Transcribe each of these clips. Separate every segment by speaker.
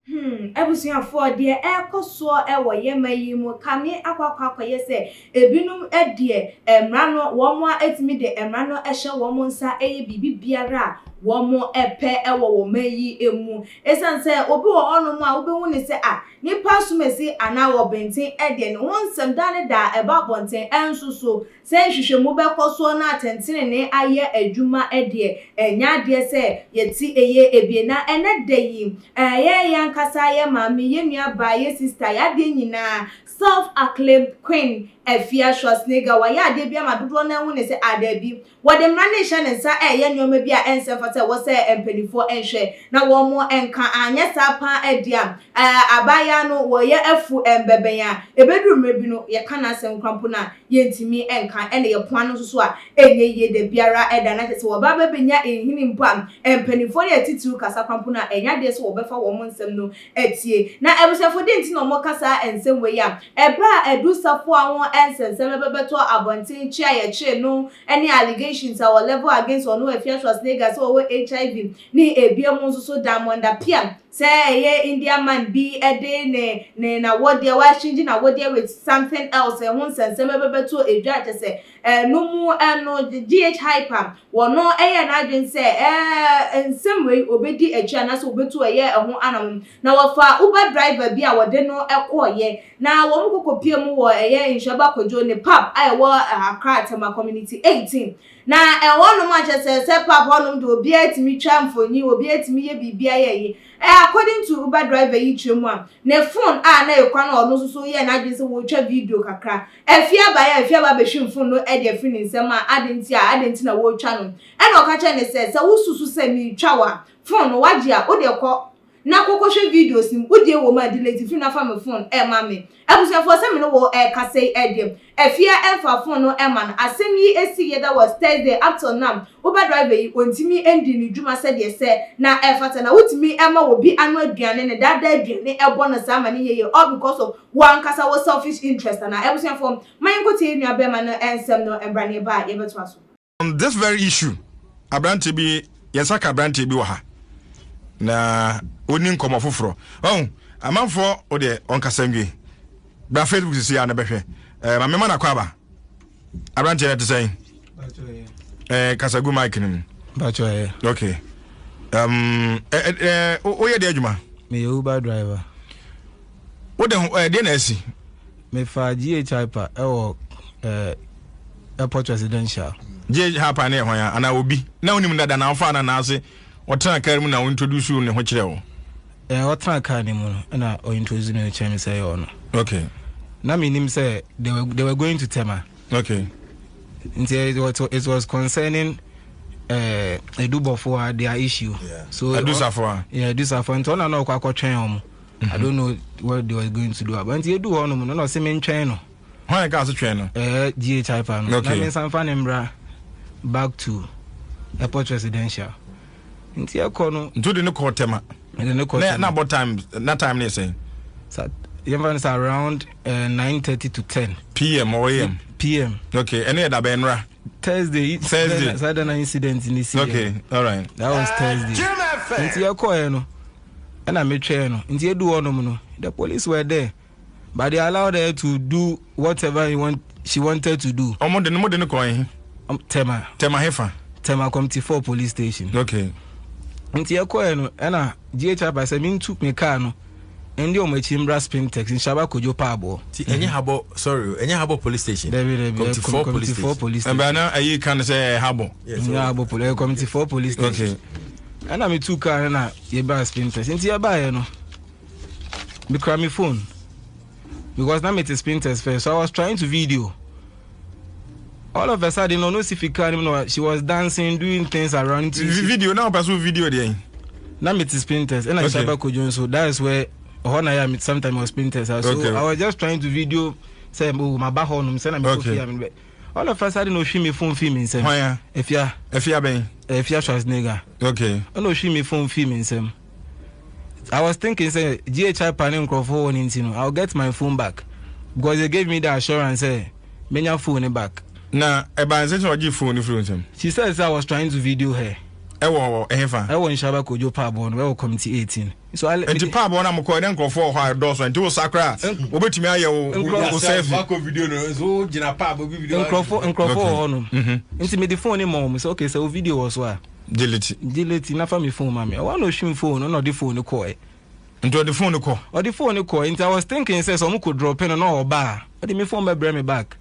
Speaker 1: Hmm, abusuafoɔ, deɛ ɛrekɔ soɔ wɔ yɛn man yi mu kame akɔ akɔ akɔyɛ sɛ ebinom deɛ mmara no wɔn a ɛtumi de mmara no hyɛ wɔn nsa yɛ biribi biara a wɔn pɛ wɔ wɔn man yi mu. Ɛsiane sɛ obi wɔ hɔnom a wobɛhu ne sɛ a nipa asomasi anaa wɔbɛnten deɛ ne ho nsɛm daa ne daa ɛba abɔnten ɛnso so Sɛ nhwehwɛmu bɛkɔ soɔ na atɛntenenee ayɛ adwuma deɛ, ɛnyɛ adeɛ sɛ yɛte ɛyɛ ebie. Na ɛnɛ da yi, ɛyɛ yɛn ankasa yɛn maame, yɛn nua baa, yɛn sista, yɛn adeɛ nyinaa, self acclaimed Queen Afia Schwarzenegger, wayɛ adeɛ bi ama dodoɔ no ahu no sɛ, ah daabi, wɔde mmara no rehyɛ ne nsa reyɛ nneɛma bi a ɛnsɛ mfata a ɛwɔ sɛ mpanimfoɔ nhwɛ na wɔn nka, anyɛ saa paa deɛ a, Abaayaa no wɔyɛ afu mbɛbɛn a, ɛbɛduru mmerɛ bi no, yɛka n'asɛm koraa mpo no a, yɛntumi nka, ɛna yɛpoa no nso so a, ɛnyɛ yie da biara da. Na kyerɛ sɛ wɔba bɛbɛnya nhini mpo a, mpanimfoɔ ne atitiriw kasa koraa mpo no a, ɛnyɛ adeɛ sɛ wɔbɛfa wɔn nsɛm no atie. Na abusuafoɔ, deɛ nti na wɔka saa nsɛm wei a, ɛberɛ a Adu Safoa ho nsɛnsɛm bɛbɛtɔ abɔnten, kye a yɛkyee no ne allegations a wɔ level against ɔno Afia Schwarzenegger sɛ ɔwɔ HIV ne ebinom nso so Diamond Appiah sɛ ɛyɛ India man bi de ne ne n'awodeɛ wa exchange n'awodeɛ with something else ɛho nsɛnsɛm ɛbɛbɛto edwa kyɛ sɛ ɛno mu ɛno GH Hyper wɔno ɛyɛ n'adwene sɛ ɛɛ nsɛm wei obedi akyi anaasɛ obetu ɛyɛ ɛho anamom na wɔfa Uber driver bi a wɔde no ɛkɔɔyɛ na wɔn kɔkɔpie mu wɔ ɛyɛ Nhyɛba Kwadwo ne pub a ɛwɔ Accra Tema Community 18. Na ɛhɔnom a kyerɛ sɛ sɛ pub hɔnom de obiara tumi twa mfonyin, obiara tumi yɛ biribiara yɛ yi. Ɛ according to Uber driver yi kyerɛ mu a, ne phone a na ekura no a ɔno nso so yɛɛ n'adwene sɛ wɔretwa video kakra. Afie aba yɛ afie aba abɛhwim phone no de afiri ne nsam a adɛn nti a adɛn nti na wɔretwa no. Ɛna ɔka kyerɛɛ no sɛ sɛ wosusu sɛ meretwa wo a, phone no wagye a wode kɔ Na kɔ kɔhwɛ videos no mu, wo deɛ wɔ mu a delete firi na fa me phone ma me. Abusuafoɔ sɛ me ne wo ɛrekasa yi deɛ, Afia ɛmfa phone no mma no. Asɛm yi ɛsiiɛ that was Thursday up till now Uber driver yi ɔntumi ndii ne dwuma sɛdeɛ sɛ na ɛfata na wotumi ma obi ano aduane ne daadaa aduane ɛbɔ no saa ma no yɛ yie all because of wo ankasa wo selfish interest anaa? Abusuafoɔ ma yɛnkɔtie yɛn nua bɛɛma no nsɛm no mbra na yɛba a yɛbɛtoa so.
Speaker 2: On this very issue, aberanteɛ bi, yɛn nsa ka aberanteɛ bi wɔ ha na ɔni nkɔmmɔ foforɔ. Ɔn, amanfoɔ, o deɛ ɔnkasa nwie. Bra Facebook sisi a na bɛhwɛ. Ɛɛ, maame ma nakɔ aba. Aberanteɛ no te sɛn? Ɛɛ, kasa gu mic no mu.
Speaker 3: Bàtchɔ yɛ.
Speaker 2: Okay. Um, ɛɛ, ɛɛ, woyɛ deɛ adwuma?
Speaker 3: Meyɛ Uber driver.
Speaker 2: Wo de ho ɛɛ deɛ na asi?
Speaker 3: Mefaa GH Hyper ɛwɔ ɛɛ Airport Residential.
Speaker 2: GH Hyper ne yɛ hwan a anaa obi na wonim dada na wofaa no anaase ɔtena car mu na wo introduce ne ho kyerɛ wo?
Speaker 3: Ɛɛ ɔtena car ne mu no ɛna ɔ introduce ne ho kyerɛ me sɛ ɛyɛ ɔno.
Speaker 2: Okay.
Speaker 3: Na menim sɛ they were they were going to Tema.
Speaker 2: Okay.
Speaker 3: Nti it was, it was concerning uh, Edubɔfoɔ a their issue.
Speaker 2: Yeah. So Edusafoɔ a.
Speaker 3: Yeah, Edusafoɔ nti ɔna na ɔkɔ akɔtwɛn wɔn. I don't know what they were going to do about nti edu hɔ nom no na ɔsɛ me ntwɛn no.
Speaker 2: Hwan ka ase twɛn no?
Speaker 3: Ɛɛ GHI pa no. Okay. Na me nsa nfa ne mbra back to airport residential. Nti ɛkɔ no.
Speaker 2: Nti o de ne kɔ Tema.
Speaker 3: Ɛde ne kɔ Tema.
Speaker 2: Na bɔ time na time ne yɛ sɛn?
Speaker 3: Sa yɛn fa no sɛ around uh, 9:30 to 10.
Speaker 2: PM or AM?
Speaker 3: PM.
Speaker 2: Okay, ɛne yɛ dabɛn nra.
Speaker 3: Thursday.
Speaker 2: Thursday.
Speaker 3: Saa da na incident ni si.
Speaker 2: Okay, all right.
Speaker 3: That was Thursday. Nti ɛkɔ yɛ no. Ɛna me twɛn no nti edu hɔ nom no the police were there but they allowed her to do whatever he want, she wanted to do.
Speaker 2: Ɔmo de no mo de no kɔ he?
Speaker 3: Tema.
Speaker 2: Tema hefa?
Speaker 3: Tema Committee 4 police station.
Speaker 2: Okay.
Speaker 3: Nti ɛkɔɛ no ɛna GHI ba sɛ mentu me car no ɛndi ɔmo akyi mbra Spintex Nhyaba Kojo Paaboɔ.
Speaker 4: Ti ɛnyɛ habɔ sorry ɛnyɛ habɔ police station.
Speaker 3: Dabi dabi Committee 4 police station. Police station.
Speaker 2: Ɛbɛn na ɛyi kan sɛ habɔ.
Speaker 3: Ɛnyɛ habɔ police ɛyɛ Committee 4 police station.
Speaker 2: Okay.
Speaker 3: Ɛna me tuu car no na yɛbaa Spintex. Nti yɛbaeɛ no, mekura me phone because na mete Spintex first. So I was trying to video. All of a sudden, no, no, si fi car no mu na she was dancing, doing things around. Nti
Speaker 2: video na ɔpɛ so video deɛ.
Speaker 3: Na mete Spintex ɛna okay. Hyaba Kojo nso. That is where hɔ na yɛ sometimes was Spintex. So okay. I was just trying to video sɛ oh maba hɔ nom sɛ na mekɔ fie a mebɛ. All of a sudden ohwi me phone fii me nsam.
Speaker 2: Hwan a?
Speaker 3: Afia.
Speaker 2: Afia bɛn?
Speaker 3: Afia Schwarzenegger.
Speaker 2: Okay.
Speaker 3: Ɛna ohwi me phone fii me nsam. I was thinking sɛ GHI pa ne nkurɔfoɔ wɔ ne nti no, I'll get my phone back because they gave me the assurance sɛ menya phone ne back.
Speaker 2: Na ɛbaa nsɛ sɛ ɔgye phone no firi wo nsam?
Speaker 3: She said sɛ I was trying to video her.
Speaker 2: Ɛwɔ ɛhefa?
Speaker 3: Ɛwɔ Nhyaba Kojo Paabɔ no, ɛwɔ Committee 18. So I,
Speaker 2: Nti paabɔ no a mokɔɛ na nkurɔfoɔ wɔ hɔ a ɛdɔɔso nti wo sa koraa wobɛtumi ayɛ wo wo selfie.
Speaker 4: Wakɔ video no nso wo gyina paabɔ bi video.
Speaker 3: Nkurɔfoɔ nkurɔfoɔ wɔ hɔ nom. Nti mede phone no ma wɔn sɛ okay sɛ wo video wɔ so a.
Speaker 2: Delete.
Speaker 3: Delete na fa me phone ma me. Ɔwɔ na ohwim phone no na ɔde phone no kɔɛ.
Speaker 2: Nti ɔde phone no kɔ.
Speaker 3: Ɔde phone no kɔɛ nti I was thinking sɛ sɛ wɔn kɔ drop no na ɔba a ɔde me phone bɛbrɛ me back.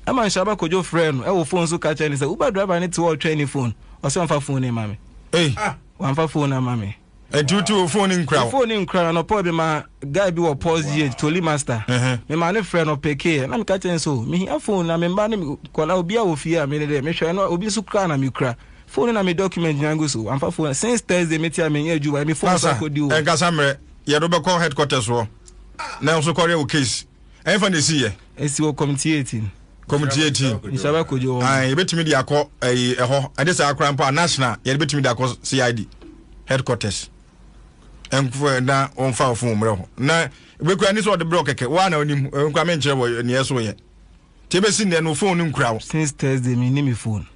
Speaker 3: Ɛma Nhyiraba Kojo frɛɛ no ɛwɔ phone so ka kyerɛ no sɛ Uber driver no te hɔ ɔretwɛn ne phone ɔsɛ ɔmfa phone no ma me.
Speaker 2: Ei.
Speaker 3: Wamfa phone no ama me.
Speaker 2: Nti wote wo phone nkura wo?
Speaker 3: Phone nkura no anɔpa bi ma guy bi wɔ Pulse GH Toli Master. Me ma ne frɛ no pekee na meka kyerɛ no sɛ mehia phone na me mba ne kɔla obi a wɔ fie a me ne dɛ mehwɛ no obi nso kura na mekura phone na me document nyinaa gu so amfa phone since Thursday me te a menyɛ adwuma me phone so akɔdi o.
Speaker 2: Ɛnkasa mmerɛ yɛde wobɛkɔ headquarters hɔ na nso kɔyɛ wo case. Ɛnfa na esi yɛ?
Speaker 3: Esi wɔ committee 18.
Speaker 2: Committee 18.
Speaker 3: Nhyaba Kojo wɔ.
Speaker 2: Ayi ebetumi de akɔ ɛyi ɛhɔ. Ɛde saa akora mpo a national yɛde betumi de akɔ CID headquarters. Ɛnfo na wɔnfa ɔfon mmerɛ hɔ. Na ebekura ni sɛ ɔde brɛ kɛkɛ. Waa na onim nkura mi nkyerɛ wɔ nea ɛso yɛ. Te ebesi nnɛ no phone no nkura wo.
Speaker 3: Since Thursday mi ni mi phone.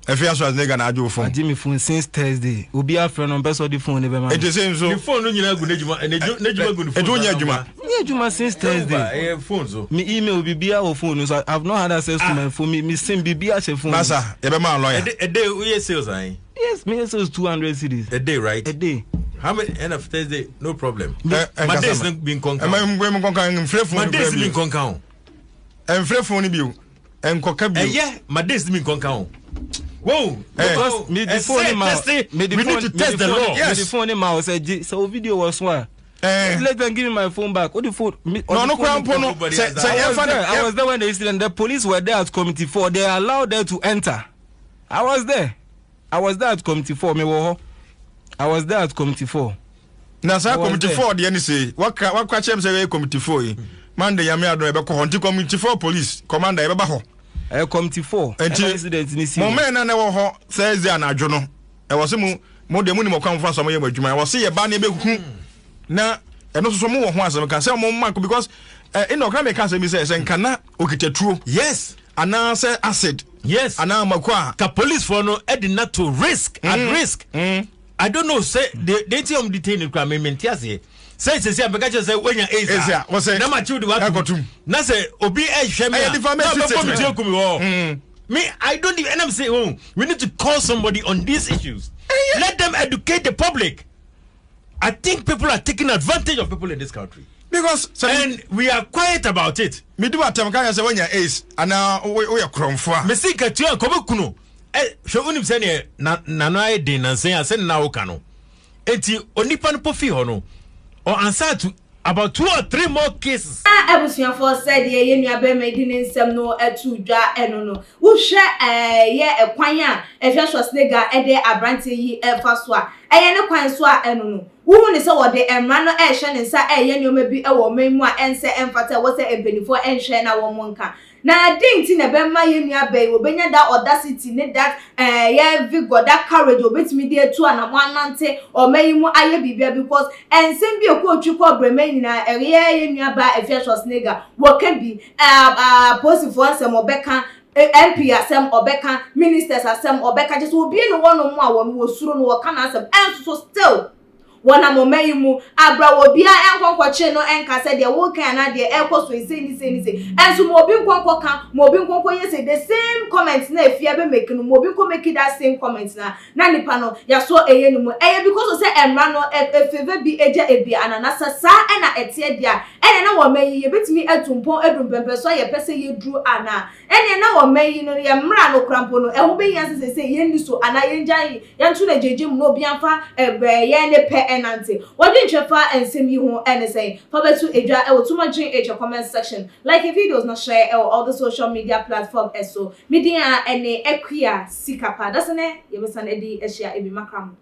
Speaker 2: Afia Schwarzenegger na agye wo phone.
Speaker 3: Agye me phone since Thursday. Obi afrɛ no ɔmpɛ sɛ ɔde phone no bɛma me.
Speaker 2: Enti sɛ nso.
Speaker 4: Ne phone no nyinaa gu n'adwuma n'adwuma gu ne phone.
Speaker 2: Enti wonyɛ adwuma.
Speaker 3: Nyɛ adwuma since Thursday.
Speaker 4: Ɛyɛ phone so.
Speaker 3: Me email biribiara wɔ phone no so. I have not had access to my phone. Me me sim biribiara hyɛ phone.
Speaker 2: Masa yɛbɛma lawyer.
Speaker 4: A day woyɛ sales ayi.
Speaker 3: Yes, me yɛ sales 200 cedis.
Speaker 4: A day right?
Speaker 3: A day.
Speaker 4: How many end of Thursday? No problem. My days no bi nkonka.
Speaker 2: Ɛma nkonka nfrɛ phone.
Speaker 4: My days bi nkonka o.
Speaker 2: Ɛnfrɛ phone bio. Ɛnkɔka bio.
Speaker 4: Ɛyɛ ma days mi nkɔnka ho. Whoa,
Speaker 3: eh. because me the phone ma me the
Speaker 4: we
Speaker 3: phone
Speaker 4: need to test the law.
Speaker 3: Yes. Me the phone ma o sɛ gye sɛ o video wɔ so a.
Speaker 2: Eh.
Speaker 3: Let them give me my phone back. O the phone. Me,
Speaker 2: no, no, kura mpo no. Sɛ sɛ yɛn fa
Speaker 3: I was there when the incident. The police were there at committee 4. They allowed them to enter. I was there. I was there at committee 4. Me wɔ hɔ. I was there at committee 4.
Speaker 2: Na saa committee 4 deɛ ne sei waka waka kyerɛ m sɛ ɛyɛ committee 4 yi Monday nyame adom yɛbɛkɔ hɔ nti committee 4 police commander yɛbɛba hɔ.
Speaker 3: Ɛyɛ committee 4
Speaker 2: nti
Speaker 3: incident ne si.
Speaker 2: Mo mɛn na na ɛwɔ hɔ Thursday anadwo no ɛwɔ se mo mo deɛ mo nim ɔkwan fofa so mo yɛ mo adwuma ɛwɔ se yɛba ne yɛbɛhu na ɛno nso so mo wɔ ho asɛm ka sɛ mo mma because ɛna ɔkra mɛka asɛm bi sɛ sɛ nka na okita tuo.
Speaker 4: Yes.
Speaker 2: Anaasɛ acid.
Speaker 4: Yes.
Speaker 2: Anaa mako a.
Speaker 4: Ka police foɔ no ɛde na to risk at risk. I don't know sɛ de de ti ɔmo detain no kura mi mi nti aseɛ sɛ sisi a bɛka kyerɛ sɛ wonya AIDS
Speaker 2: a wɔsɛ
Speaker 4: na ma kyew de watum na sɛ obi ɛhwɛ mi a na ɔbɛbɔ mi ti eku mi hɔ me I don't even and I'm saying oh we need to call somebody on these issues let them educate the public I think people are taking advantage of people in this country.
Speaker 2: Because
Speaker 4: and we are quiet about it.
Speaker 2: Me do atam ka sɛ wonya AIDS anaa woyɛ korɔmfo a.
Speaker 4: Me si nkatua nkɔbɛ kunu. Ɛ hwɛ wonim sɛdeɛ na n'ano ayɛ den nansa yi a sɛdeɛ na woka no enti onipa no po fii hɔ no ɔ answer to about two or three more cases.
Speaker 1: Na abusuafoɔ sɛdeɛ yɛn nua barima yi de ne nsɛm no too dwa no no, wohwɛ ɛyɛ ɛkwan a Afia Schwarzenegger de abranteɛ yi refa so a, ɛyɛ ne kwan so a ɛno no, wohu no sɛ wɔde mmara no rehyɛ ne nsa reyɛ nneɛma bi wɔ ɔman yi mu a ɛnsɛ ɛmfata ɛwɔ sɛ mpaninfoɔ nhwɛ na wɔn nka. Na dɛn nti na ɛbɛma yɛn nuabaa yi, obenya that audacity ne that eh, yɛ vigor, that courage a obetumi de atu anamɔ anante ɔman yi mu ayɛ biribiara because nsɛm bi a ɛkɔ otwi kɔ brɛma nyinaa ɛyɛ yɛn nuabaa Afia Schwarzenegger wɔka bi, eh, apolisifoɔ nsɛm ɔbɛka, eh, MP asɛm ɔbɛka, ministers asɛm ɔbɛka, kyerɛ sɛ obi ne wɔnom a wɔn wɔsuro no wɔka n'asɛm, ɛnso so still Wɔnam ɔman yi mu abra wɔ obiara nkɔ nkɔkyere no nka sɛ deɛ woreka yi anaa deɛ ɛrekɔ so yi sei ne sei ne sei. Ɛnso ma obi nkɔ nkɔka, ma obi nkɔ nkɔyɛ sei, the same comment na Afia bɛ make no, ma obi nkɔ make that same comment no a, na nipa no yasɔ ɛyɛ ne mu. Ɛyɛ because of sɛ mmara no ɛ favour bi gya ebi anaa? Na sɛ saa na ɛteɛ deɛ a, ɛneɛ na wɔ ɔman yi yɛbɛtumi atu mpɔn aduru mpɛmpɛnsoɔ a yɛpɛ sɛ yɛduru anaa? Ɛneɛ na wɔ ɔman yi no yɛn mmara no koraa mpo no ɛho bɛhia sɛ seesei yɛnni so anaa yɛngyae Yɛnto no agyagya mu na obiara mfa yɛn ne pɛ nnante. W'adwentwerɛ fa nsɛm yi ho ne sɛn? Fa bɛto dwa wɔ Too Much GH comment section. Like videos na share wɔ all the social media platform so. Me din a ɛne Akua Sikapa. Dasene yɛbɛsan adi ahyia ebi makra mo.